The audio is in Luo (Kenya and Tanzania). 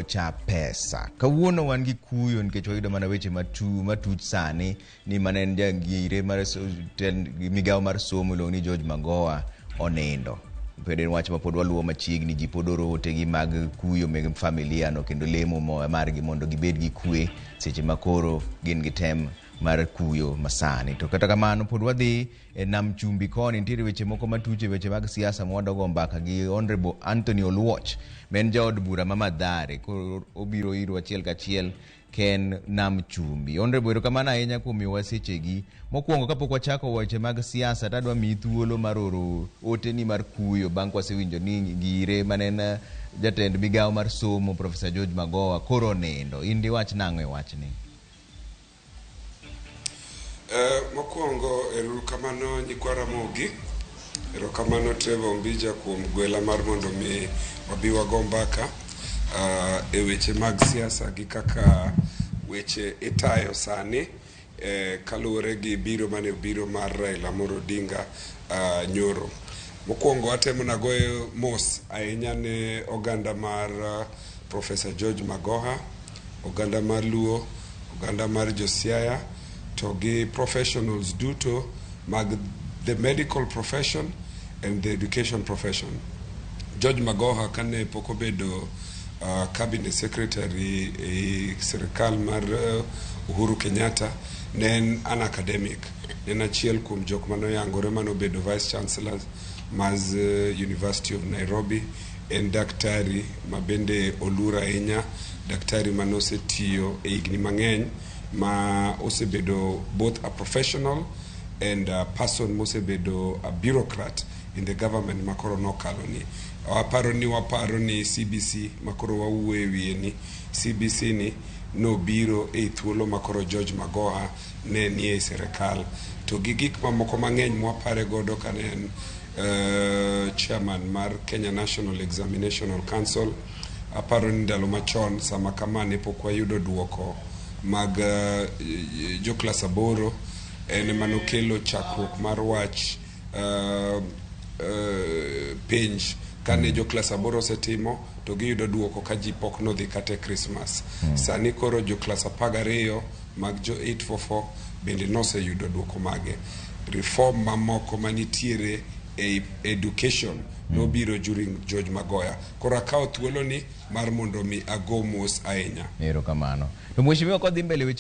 cha pesa. Kawuono wan gi kuyo nikech wayudo mana weche matuch sani ni mane en jagire mar migawo mar somo iluongo ni George Magoha onindo. Pod en wach ma pod waluwo machiegni, ji pod oro otegi mag kuyo meg familia no kendo lemo margi mondo gibed gi kwe seche ma koro gin gi tem mar kuyo masani. To kata kamano pod wadhi e nam chumbi koni, nitiere weche moko matuch e weche mag siasa mwadogo mbaka gi Honorable Anthony Oluoch ma en jaod bura ma Mathare. Koro obiro irwa achiel kachiel ken nam chumbi. Honorable, erokamano ahinya kuom miyowa sechegi. Mokwongo kapok wachako weche mag siasa, tadwa miyi thuolo mar oro oteni mar kuyo bang' kwasewinjo ni ngire mane en jatend migawo mar somo Professor George Magoha koro onindo. In diwach nang'o e wachni? Mokwongo erokamano nyikwa Ramogi, erokamano Trevor Ombija kuom gwela mar mondo mi wabi wago mbaka e weche mag siasa gi kaka weche itayo sani kaluwore gi biro mane biro mar Raila Amolo Odinga nyoro. Mokwongo atemo nagoyo mos ahinya ne oganda mar Professor George Magoha, oganda mar Luo, oganda mar Josiaya, to gi professionals duto mag the medical profession and the education profession. George Magoha kane pok obedo cabinet secretary e sirikal mar Uhuru Kenyatta, ne en an academic. Ne en achiel kuom jok manoyangore manobedo vice chancellor mar University of Nairobi. En daktari ma bende oluor ahinya, daktari manosetiyo e higni mang'eny ma osebedo both a professional and a person mosebedo a bureaucrat in the government makoro nokalo ni. Waparo ni CBC makoro wawuoyo e wiye ni CBC ni nobiro e thuolo makoro George Magoha ne nie sirikal, to gi gik mamoko mang'eny mwapare godo kane en chairman mar Kenya National Examinational Council. Aparo ni ndalo machon sama kama ne pok wayudo duoko mag jo klas 8, en ema nokelo chakruok mar wach penj kane jo klas 8 osetimo to giyudo duoko ka ji pok nodhi kata e Christmas. Sani koro jo klas 12 mag jo 844 bende noseyudo duoko mage. Reform mamoko manitiere e education nobiro during George Magoha. Koro akawo thuoloni mar mondo mi ago mos ahinya. Erokamano. To mheshimiwa, kodhi mbele weche